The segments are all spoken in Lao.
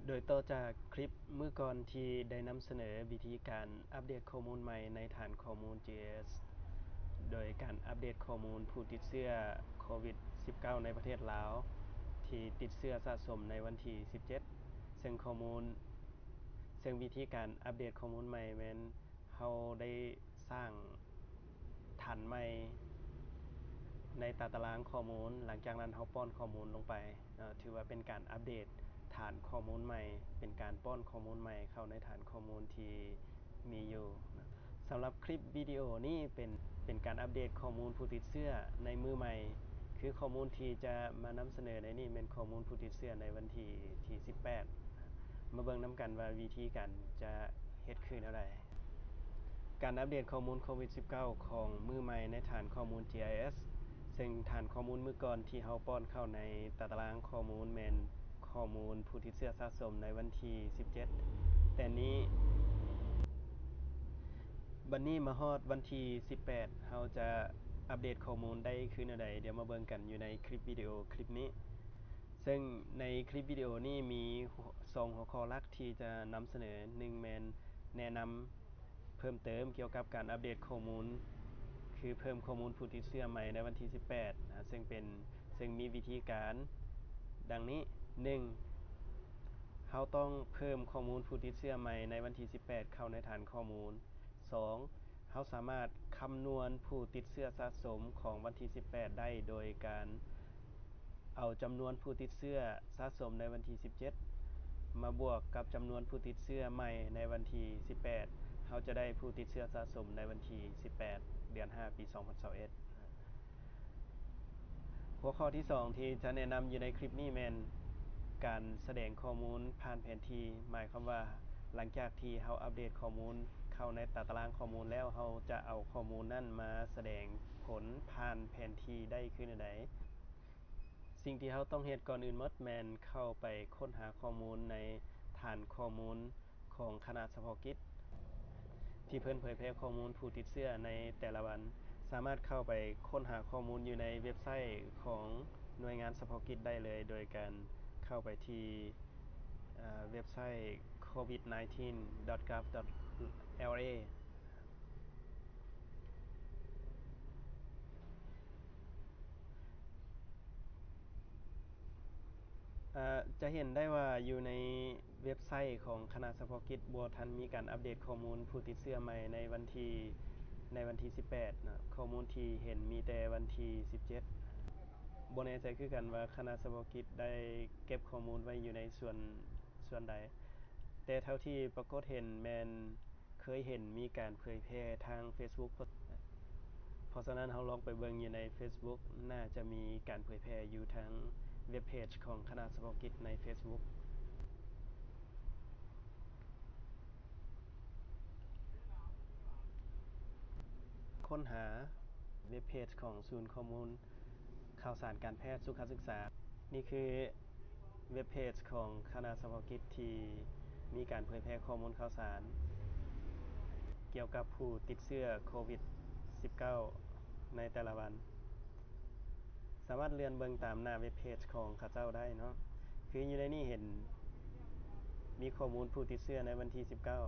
ໂດຍຕໍ່ຈາກຄລິບມື້ກ່ອນທີ່ໄດ້ນຳສະເໜີວິທີການອັບເດດຂໍ້ມູນໃໝ່ໃນຖານຂໍ້ມູນ GIS ໂດຍການອັບເດດຂໍ້ມູນຜູ້ຕິດເຊື້ອໂຄວິດ-19 ໃນປະເທດລາວ ທີ່ຕິດເຊື້ອສະສົມໃນວັນທີ ສິບເຈັດ ເຊິ່ງຂໍ້ມູນ ເຊິ່ງວິທີການອັບເດດຂໍ້ມູນໃໝ່ແມ່ນ ເຮົາໄດ້ສ້າງຖານໃໝ່ໃນຕາຕະລາງຂໍ້ມູນ, ຫຼັງຈາກນັ້ນເຮົາປ້ອນຂໍ້ມູນລົງໄປເນາະ, ຖືວ່າເປັນການອັບເດດຖານຂໍ້ມູນໃໝ່, ເປັນການປ້ອນຂໍ້ມູນໃໝ່ເຂົ້າໃນຖານຂໍ້ມູນທີ່ມີຢູ່ເນາະ. ສຳລັບຄລິບວິດີໂອນີ້ເປັນ, ເປັນການອັບເດດຂໍ້ມູນຜູ້ຕິດເຊື້ອໃນມື້ໃໝ່, ຄືຂໍ້ມູນທີ່ຈະມານຳສະເໜີໃນນີ້ແມ່ນຂໍ້ມູນຜູ້ຕິດເຊື້ອໃນວັນທີ ທີ ສິບແປດ. ມາເບິ່ງນຳກັນວ່າວິທີການຈະເຮັດຄືແນວໃດ. ການອັບເດດຂໍ້ມູນໂຄວິດ-19 ຂອງມື້ໃໝ່ໃນຖານຂໍ້ມູນ GIS ເຊິ່ງຖານຂໍ້ມູນມື້ກ່ອນທີ່ເຮົາປ້ອນເຂົ້າໃນຕາຕະລາງຂໍ້ມູນແມ່ນຂໍ້ມູນຜູ້ຕິດເຊື້ອສະສົມໃນວັນທີ ສິບເຈັດ ແຕ່ນີ້ ບັດນີ້ມາຮອດວັນທີ ສິບແປດ ເຮົາຈະອັບເດດຂໍ້ມູນໄດ້ຄືແນວໃດ? ດຽວມາເບິ່ງກັນຢູ່ໃນຄລິບວິດີໂອຄລິບນີ້. ເຊິ່ງໃນຄລິບວິດີໂອນີ້ມີສອງຫົວຂໍ້ຫຼັກທີ່ຈະນຳສະເໜີ, ໜຶ່ງແມ່ນແນະນຳເພີ່ມເຕີມກ່ຽວກັບການອັບເດດຂໍ້ມູນ ຄືເພີ່ມຂໍ້ມູນຜູ້ຕິດເຊື້ອໃໝ່ໃນວັນທີ ສິບແປດ ນະ, ເຊິ່ງເປັນ, ເຊິ່ງມີວິທີການດັ່ງນີ້, ໜຶ່ງ ເຮົາຕ້ອງເພີ່ມຂໍ້ມູນຜູ້ຕິດເຊື້ອໃໝ່ໃນວັນທີ ສິບແປດ ເຂົ້າໃນຖານຂໍ້ມູນ. ສອງ ເຮົາສາມາດຄຳນວນຜູ້ຕິດເຊື້ອສະສົມຂອງວັນທີ ສິບແປດ ໄດ້ໂດຍການເອົາຈຳນວນຜູ້ຕິດເຊື້ອສະສົມໃນວັນທີ ສິບເຈັດ ມາບວກກັບຈຳນວນຜູ້ຕິດເຊື້ອໃໝ່ໃນວັນທີ ສິບແປດ ເຮົາຈະໄດ້ຜູ້ຕິດເຊື້ອສະສົມໃນວັນທີ ສິບແປດ ເດືອນ ຫ້າ ປີ ສອງພັນຊາວເອັດ. ຫົວຂໍ້ທີສອງທີ່ຈະແນະນຳຢູ່ໃນຄລິບນີ້ແມ່ນການສະແດງຂໍ້ມູນຜ່ານແຜນທີ່, ໝາຍຄວາມວ່າຫຼັງຈາກທີ່ເຮົາອັບເດດຂໍ້ມູນເຂົ້າໃນຕາຕະລາງຂໍ້ມູນແລ້ວ, ເຮົາຈະເອົາຂໍ້ມູນນັ້ນມາສະແດງຜົນຜ່ານແຜນທີ່ໄດ້ຄືແນວໃດ? ສິ່ງທີ່ເຮົາຕ້ອງເຮັດກ່ອນອື່ນໝົດແມ່ນເຂົ້າໄປຄົ້ນຫາຂໍ້ມູນໃນຖານຂໍ້ມູນ ຂອງຄະນະສະເພາະກິດ ທີ່ເພິ່ນເຜີຍແຜ່ຂໍ້ມູນຜູ້ຕິດເຊື້ອໃນແຕ່ລະວັນ. ສາມາດເຂົ້າໄປຄົ້ນຫາຂໍ້ມູນຢູ່ໃນເວັບໄຊຂອງໜ່ວຍງານສະເພາະກິດໄດ້ເລີຍ ໂດຍການເຂົ້າໄປທີ່ ເອີ່ ເວັບໄຊ ໂຄວິດ nineteen dot gov dot L A. ເອີ່ ຈະເຫັນໄດ້ວ່າຢູ່ໃນເວັບໄຊຂອງຄະນະສະເພາະກິດບໍ່ທັນມີການອັບເດດຂໍ້ມູນຜູ້ຕິດເຊື້ອໃໝ່ໃນວັນທີ ໃນວັນທີ ສິບແປດ ນະ, ຂໍ້ມູນທີ່ເຫັນມີແຕ່ວັນທີ ສິບເຈັດ. ບໍ່ແນ່ໃຈຄືກັນວ່າຄະນະສະເພາະກິດໄດ້ເກັບຂໍ້ມູນໄວ້ຢູ່ໃນສ່ວນ, ສ່ວນໃດ, ແຕ່ເທົ່າທີ່ປາກົດເຫັນແມ່ນ ເຄີຍເຫັນມີການເຜີຍແຜ່ທາງເຟສບຸກ, ເພາະສະນັ້ນເຮົາລອງໄປເບິ່ງຢູ່ໃນເຟສບຸກ ໜ້າຈະມີການເຜີຍແຜ່ຢູ່ທາງເວັບເພຈຂອງຄະນະສະເພາະກິດໃນເຟສບຸກ. ຄົ້ນຫາເວັບເພຈຂອງສູນຂໍ້ມູນ ຂ່າວສານການແພດສຸຂະສຶກສາ. ນີ້ຄືເວັບເພຈຂອງຄະນະສະເພາະກິດທີ່ມີການເຜີຍແຜ່ຂໍ້ມູນຂ່າວສານກ່ຽວກັບຜູ້ຕິດເຊື້ອໂຄວິດ ສິບເກົ້າ ໃນແຕ່ລະວັນ. ສາມາດເລື່ອນເບິ່ງຕາມໜ້າເວັບເພຈຂອງເຂົາເຈົ້າໄດ້ເນາະ. ຄືຢູ່ໃນນີ້ເຫັນມີຂໍ້ມູນຜູ້ຕິດເຊື້ອໃນວັນທີ ສິບເກົ້າ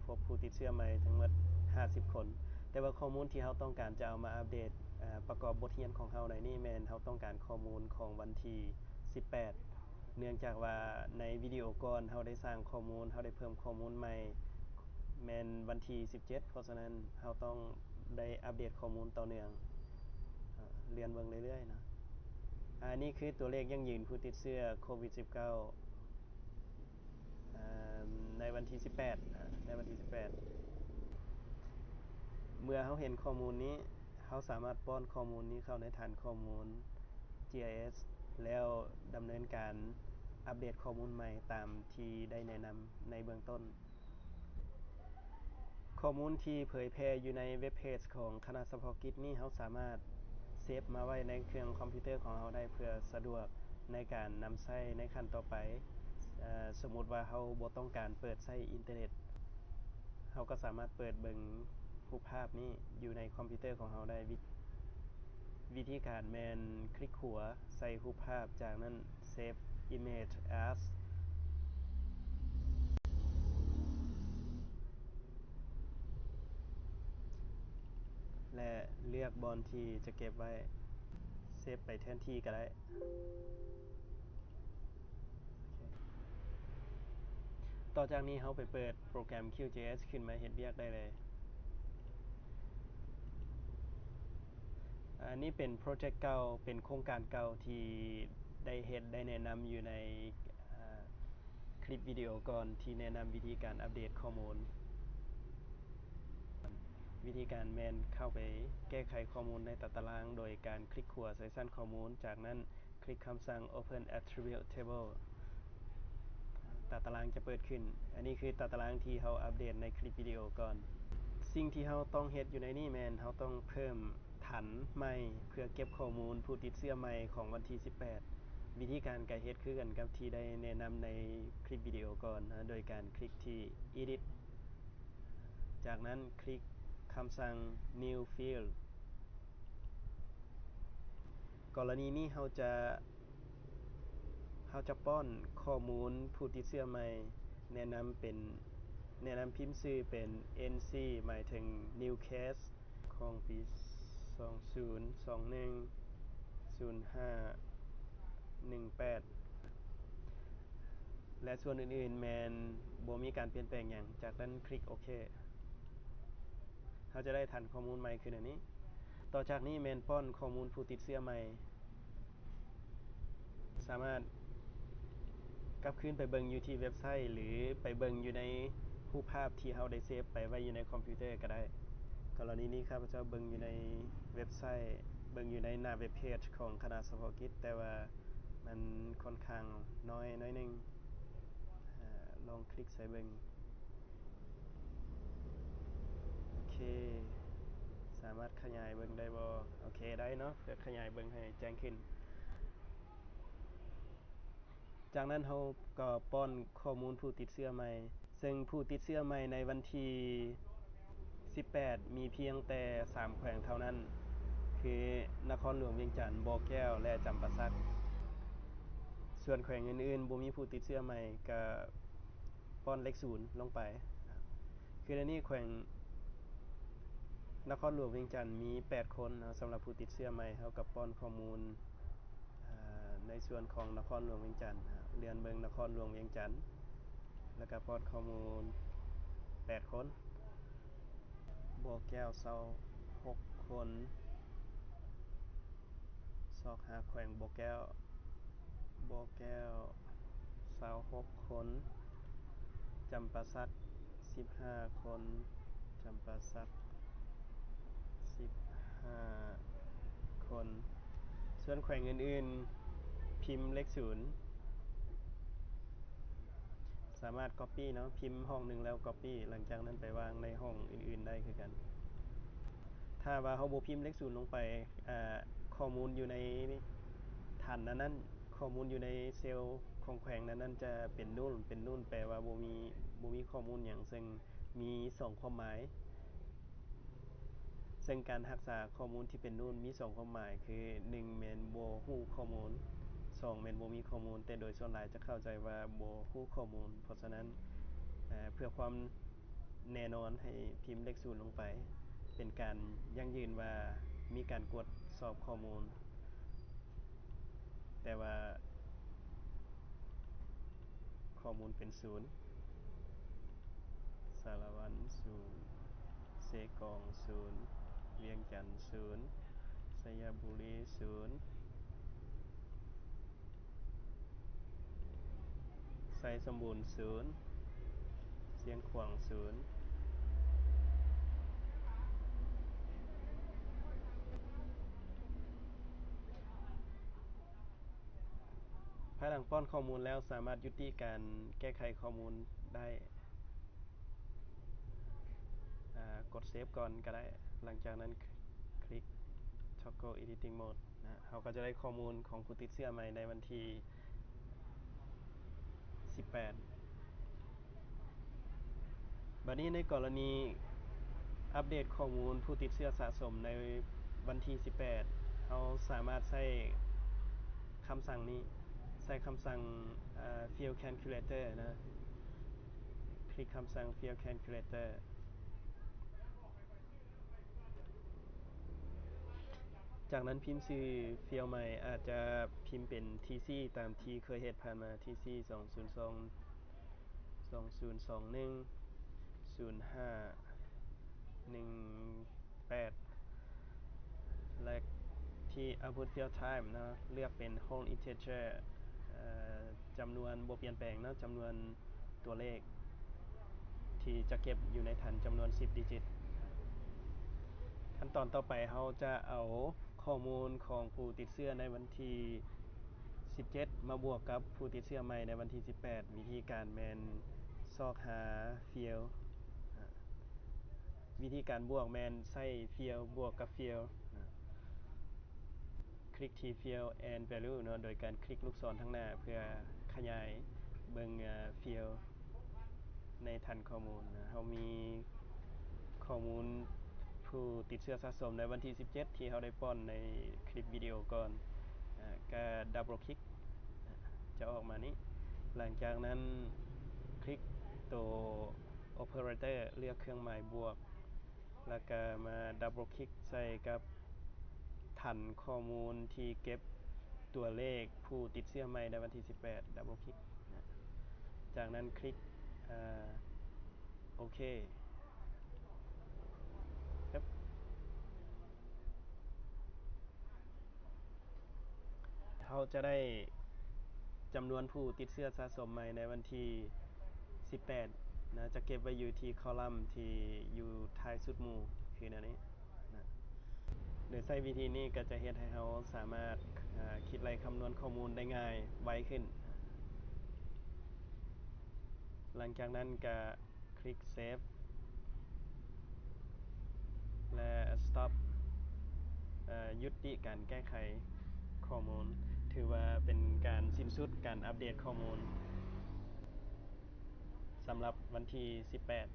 ພົບຜູ້ຕິດເຊື້ອໃໝ່ທັງໝົດ ຫ້າສິບຄົນ. ແຕ່ວ່າຂໍ້ມູນທີ່ເຮົາຕ້ອງການຈະເອົາມາອັບເດດ ເອີ່ ປະກອບບົດຮຽນຂອງເຮົາໃນນີ້ແມ່ນເຮົາຕ້ອງການຂໍ້ມູນຂອງວັນທີ ສິບແປດ ເນື່ອງຈາກວ່າໃນວິດີໂອກ່ອນເຮົາໄດ້ສ້າງຂໍ້ມູນ, ເຮົາໄດ້ເພີ່ມຂໍ້ມູນໃໝ່ແມ່ນວັນທີ ສິບເຈັດ ເພາະສະນັ້ນເຮົາຕ້ອງໄດ້ອັບເດດຂໍ້ມູນຕໍ່ເນື່ອງ. ເອີ່ ເລື່ອນເບິ່ງເລື້ອຍໆເນາະ. ອັນນີ້ຄືຕົວເລກຢັ້ງຢືນຜູ້ຕິດເຊື້ອໂຄວິດ ສິບເກົ້າ ໃນວັນທີ ສິບແປດ ໃນວັນທີ ສິບແປດ. ເມື່ອເຮົາເຫັນຂໍ້ມູນນີ້, ເຮົາສາມາດປ້ອນຂໍ້ມູນນີ້ເຂົ້າໃນຖານຂໍ້ມູນ GIS ແລ້ວດຳເນີນການອັບເດດຂໍ້ມູນໃໝ່ຕາມທີ່ໄດ້ແນະນຳໃນເບື້ອງຕົ້ນ. ຂໍ້ມູນທີ່ເຜີຍແຜ່ຢູ່ໃນເວັບເພຈຂອງຄະນະສະເພາະກິດນີ້ ເຮົາສາມາດເຊບມາໄວ້ໃນເຄື່ອງຄອມພິວເຕີຂອງເຮົາໄດ້ ເພື່ອສະດວກໃນການນຳໃຊ້ໃນຂັ້ນຕໍ່ໄປ. ເອີ່ ສົມມຸດວ່າເຮົາບໍ່ຕ້ອງການເປີດໃຊ້ອິນເຕີເນັດ, ເຮົາກໍສາມາດເປີດເບິ່ງຮູບພາບນີ້ຢູ່ໃນຄອມພິວເຕີຂອງເຮົາໄດ້. ວິ ວິທີການແມ່ນຄລິກຂວາໃສ່ຮູບພາບ, ຈາກນັ້ນ Save Image As. ເລືອກບ່ອນທີ່ຈະເກັບໄວ້ ເຊບໄປແທນທີ່ກໍໄດ້. ໂອເຄ ຕໍ່ຈາກນີ້ເຮົາໄປເປີດໂປຣແກຣມ QGIS ຂຶ້ນມາເຮັດວຽກໄດ້ເລີຍ. ອັນນີ້ເປັນໂປຣເຈັກເກົ່າ ເປັນໂຄງການເກົ່າທີ່ໄດ້ເຮັດ ໄດ້ແນະນຳຢູ່ໃນ ອາ ຄລິບວິດີໂອກ່ອນ ທີ່ແນະນຳວິທີການອັບເດດຂໍ້ມູນ. ວິທີການແມ່ນເຂົ້າໄປແກ້ໄຂຂໍ້ມູນໃນຕາຕະລາງ ໂດຍການຄລິກຂວາໃສ່ຊັ້ນຂໍ້ມູນ, ຈາກນັ້ນ ຄລິກຄຳສັ່ງ Open Attribute Table ຕາຕະລາງຈະເປີດຂຶ້ນ. ອັນນີ້ຄືຕາຕະລາງທີ່ເຮົາອັບເດດໃນຄລິບວິດີໂອກ່ອນ. ສິ່ງທີ່ເຮົາຕ້ອງເຮັດຢູ່ໃນນີ້ແມ່ນເຮົາຕ້ອງເພີ່ມຖັນໃໝ່ ເພື່ອເກັບຂໍ້ມູນຜູ້ຕິດເຊື້ອໃໝ່ຂອງວັນທີສິບແປດ. ວິທີການກະເຮັດຄືກັນກັບທີ່ໄດ້ແນະນຳໃນຄລິບວິດີໂອກ່ອນ ໂດຍການຄລິກທີ່ Edit ຈາກນັ້ນຄລິກຄຳສັ່ງ New Field. ກໍລະນີນີ້ເຮົາຈະ ເຮົາຈະປ້ອນຂໍ້ມູນຜູ້ຕິດເຊື້ອໃໝ່ ແນະນຳເປັນ ແນະນຳພິມຊື່ເປັນ NC ໝາຍເຖິງ New Case ຂອງປີສອງສູນສອງໜຶ່ງ ສູນຫ້າໜຶ່ງແປດ ແລະ ສ່ວນອື່ນໆແມ່ນບໍ່ມີການປ່ຽນແປງຫຍັງ. ຈາກນັ້ນຄລິກໂອເຄ. ເຮົາຈະໄດ້ຖານຂໍ້ມູນໃໝ່ຄືແນວນີ້. ຕໍ່ຈາກນີ້ແມ່ນປ້ອນຂໍ້ມູນຜູ້ຕິດເຊື້ອໃໝ່. ສາມາດກັບຄືນໄປເບິ່ງຢູ່ທີ່ເວັບໄຊ ຫຼື ໄປເບິ່ງຢູ່ໃນຮູບພາບທີ່ເຮົາໄດ້ເຊບໄປໄວ້ຢູ່ໃນຄອມພິວເຕີກໍໄດ້. ກໍລະນີນີ້ຂ້າພະເຈົ້າເບິ່ງຢູ່ໃນເວັບໄຊ, ເບິ່ງຢູ່ໃນໜ້າເວັບເພຈຂອງຄະນະສະເພາະກິດ, ແຕ່ວ່າມັນຂ້ອນຂ້າງນ້ອຍໜ້ອຍໜຶ່ງ. ອາ, ລອງຄລິກໃສ່ເບິ່ງ. ໂອເຄ, ສາມາດຂະຫຍາຍເບິ່ງໄດ້ບໍ່? ໂອເຄ, ໄດ້ເນາະ, ເພື່ອຂະຫຍາຍເບິ່ງໃຫ້ແຈ້ງຂຶ້ນ. ຈາກນັ້ນເຮົາກໍປ້ອນຂໍ້ມູນຜູ້ຕິດເຊື້ອໃໝ່, ເຊິ່ງຜູ້ຕິດເຊື້ອໃໝ່ໃນວັນທີສິບແປດ ມີພຽງແຕ່ສາມແຂວງເທົ່ານັ້ນ, ຄືນະຄອນຫຼວງວຽງຈັນ, ບໍ່ແກ້ວ ແລະ ຈຳປາສັກ. ສ່ວນແຂວງອື່ນໆບໍ່ມີຜູ້ຕິດເຊື້ອໃໝ່, ກະປ້ອນເລກສູນລົງໄປ. ຄືໃນນີ້ແຂວງນະຄອນຫຼວງວຽງຈັນມີແປດຄົນເນາະ, ສຳລັບຜູ້ຕິດເຊື້ອໃໝ່ ເຮົາກໍປ້ອນຂໍ້ມູນ ອາ ໃນສ່ວນຂອງນະຄອນຫຼວງວຽງຈັນ, ເລື່ອນເບິ່ງນະຄອນຫຼວງວຽງຈັນ ແລ້ວກໍປ້ອນຂໍ້ມູນແປດຄົນ, ບໍ່ແກ້ວຊາວຫົກຄົນ, ຊອກຫາແຂວງບໍ່ແກ້ວ, ບໍ່ແກ້ວຊາວຫົກຄົນ, ຈຳປາສັກສິບຫ້າຄົນ, ຈຳປາສັກສິບຫ້າຄົນ. ສ່ວນແຂວງອື່ນໆ ພິມເລກສູນ. ສາມາດກັອບປີ້ເນາະ, ພິມຫ້ອງໜຶ່ງແລ້ວກັອບປີ້, ຫຼັງຈາກນັ້ນໄປວາງໃນຫ້ອງອື່ນໆໄດ້ຄືກັນ. ຖ້າວ່າເຮົາບໍ່ພິມເລກສູນລົງໄປ, ອາ, ຂໍ້ມູນຢູ່ໃນຖັນອັນນັ້ນ, ຂໍ້ມູນຢູ່ໃນເຊວຂອງແຂວງນັ້ນໆຈະເປັນນູນ, ເປັນນູນແປວ່າບໍ່ມີ, ບໍ່ມີຂໍ້ມູນຫຍັງ, ເຊິ່ງມີສອງຄວາມໝາຍ. ເຊິ່ງການຮັກສາຂໍ້ມູນທີ່ເປັນນູນມີສອງຄວາມໝາຍ, ຄື ໜຶ່ງ ແມ່ນບໍ່ຮູ້ຂໍ້ມູນ, ສອງ ແມ່ນບໍ່ມີຂໍ້ມູນ, ແຕ່ໂດຍສ່ວນຫຼາຍຈະເຂົ້າໃຈວ່າບໍ່ຮູ້ຂໍ້ມູນ. ເພາະສະນັ້ນ, ເພື່ອຄວາມແນ່ນອນໃຫ້ພິມເລກສູນລົງໄປ, ເປັນການຢັ້ງຢືນວ່າມີການກວດສອບຂໍ້ມູນ, ແຕ່ວ່າ ຂໍ້ມູນເປັນສູນ, ສາລະວັນສູນ, ເຊກອງສູນ, ວຽງຈັນສູນ, ໄຊຍະບູລີສູນ, ໄຊສົມບູນສູນ, ຊຽງຂວາງສູນ. ພາຍຫຼັງປ້ອນຂໍ້ມູນແລ້ວ ສາມາດຍຸຕິການແກ້ໄຂຂໍ້ມູນໄດ້. ອາ, ກົດເຊບກ່ອນກໍໄດ້. ຫຼັງຈາກນັ້ນຄລິກ Toggle Editing Mode ນະ. ເຮົາກໍຈະໄດ້ຂໍ້ມູນຂອງຜູ້ຕິດເຊື້ອໃໝ່ໃນວັນທີ ສິບແປດ. ບັດນີ້ໃນກໍລະນີອັບເດດຂໍ້ມູນຜູ້ຕິດເຊື້ອສະສົມໃນວັນທີ ສິບແປດ ເຮົາສາມາດໃຊ້ຄຳສັ່ງນີ້, ໃຊ້ຄຳສັ່ງ ອາ, Field Calculator ນະ, ຄລິກຄຳສັ່ງ Field Calculator. ຈາກນັ້ນພິມຊື່ຟາຍໃໝ່ ອາດຈະພິມເປັນ ທີຊີ ຕາມທີ່ເຄີຍເຮັດຜ່ານມາ ທີຊີ ສອງສູນສອງ ສອງສູນສອງໜຶ່ງ ສູນຫ້າ ໜຶ່ງແປດ ແລະ ທີ່ output field type ເນາະ ເລືອກເປັນ whole integer ເອີ ຈຳນວນບໍ່ປ່ຽນແປງເນາະ ຈຳນວນຕົວເລກ ທີ່ຈະເກັບຢູ່ໃນຖັນຈຳນວນສິບດິຈິດ. ຂັ້ນຕອນຕໍ່ໄປ ເຮົາຈະເອົາຂໍ້ມູນຂອງຜູ້ຕິດເຊື້ອໃນວັນທີສິບເຈັດ ມາບວກກັບຜູ້ຕິດເຊື້ອໃໝ່ໃນວັນທີສິບແປດ. ວິທີການແມ່ນຊອກຫາ field ອາ ວິທີການບວກແມ່ນໃຊ້ field ບວກກັບ field ອາ ຄລິກທີ່ field and value ເນາະ ໂດຍການຄລິກລູກສອນທາງໜ້າເພື່ອຂະຫຍາຍເບິ່ງ ອາ field ໃນຖັນຂໍ້ມູນ. ເຮົາມີຂໍ້ມູນຜູ້ຕິດເຊື້ອສະສົມໃນວັນທີສິບເຈັດ ທີ່ເຮົາໄດ້ປ້ອນໃນຄລິບວິດີໂອກ່ອນ ອາ ກະ double click ຈະອອກມານີ້. ຫຼັງຈາກນັ້ນ ຄລິກໂຕ operator ເລືອກເຄື່ອງໝາຍບວກ ແລ້ວກະມາ double click ໃສ່ກັບຖັນຂໍ້ມູນທີ່ເກັບຕົວເລກຜູ້ຕິດເຊື້ອໃໝ່ໃນວັນທີສິບແປດ double click ນະ. ຈາກນັ້ນຄລິກ ເອີ ໂອເຄ ເຮົາຈະໄດ້ຈຳນວນຜູ້ຕິດເຊື້ອສະສົມໃໝ່ໃນວັນທີສິບແປດນະ ຈະເກັບໄວ້ຢູ່ທີ່ຄໍລັມທີ່ຢູ່ທ້າຍສຸດໝູ່ ຄືແນວນີ້ນະ. ໂດຍໃຊ້ວິທີນີ້ກໍຈະເຮັດໃຫ້ເຮົາສາມາດ ເອີ ຄິດໄລ່ຄຳນວນຂໍ້ມູນໄດ້ງ່າຍ ໄວຂຶ້ນ. ຫຼັງຈາກນັ້ນກໍ ຄລິກ save ແລະ stop ເອີ ຢຸດຕິການແກ້ໄຂຂໍ້ມູນ. ຖືວ່າເປັນການສິ້ນສຸດການອັບເດດຂໍ້ມູນສຳລັບວັນທີສິບແປດ.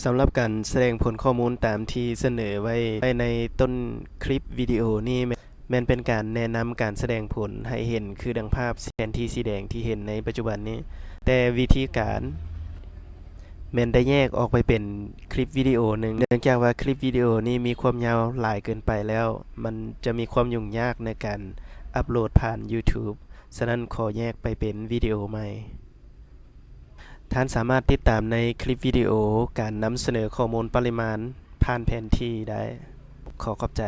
ສຳລັບການສະແດງຜົນຂໍ້ມູນຕາມທີ່ສະເໜີໄວ້ໃນຕົ້ນຄລິບວິດີໂອນີ້ ແມ່ນເປັນການແນະນຳການສະແດງຜົນໃຫ້ເຫັນຄືດັ່ງພາບແຜນທີ່ສີແດງທີ່ເຫັນໃນປັດຈຸບັນນີ້, ແຕ່ວິທີການແມ່ນໄດ້ແຍກອອກໄປເປັນຄລິບວິດີໂອໜຶ່ງ, ເນື່ອງຈາກວ່າຄລິບວິດີໂອນີ້ມີຄວາມຍາວຫຼາຍເກີນໄປແລ້ວ, ມັນຈະມີຄວາມຫຍຸ້ງຍາກໃນການອັບໂຫຼດຜ່ານ YouTube, ສະນັ້ນຂໍແຍກໄປເປັນວິດີໂອໃໝ່. ທ່ານສາມາດຕິດຕາມໃນຄລິບວິດີໂອການນຳສະເໜີຂໍ້ມູນປະລິມານຜ່ານແຜນທີ່ໄດ້. ຂໍຂອບໃຈ.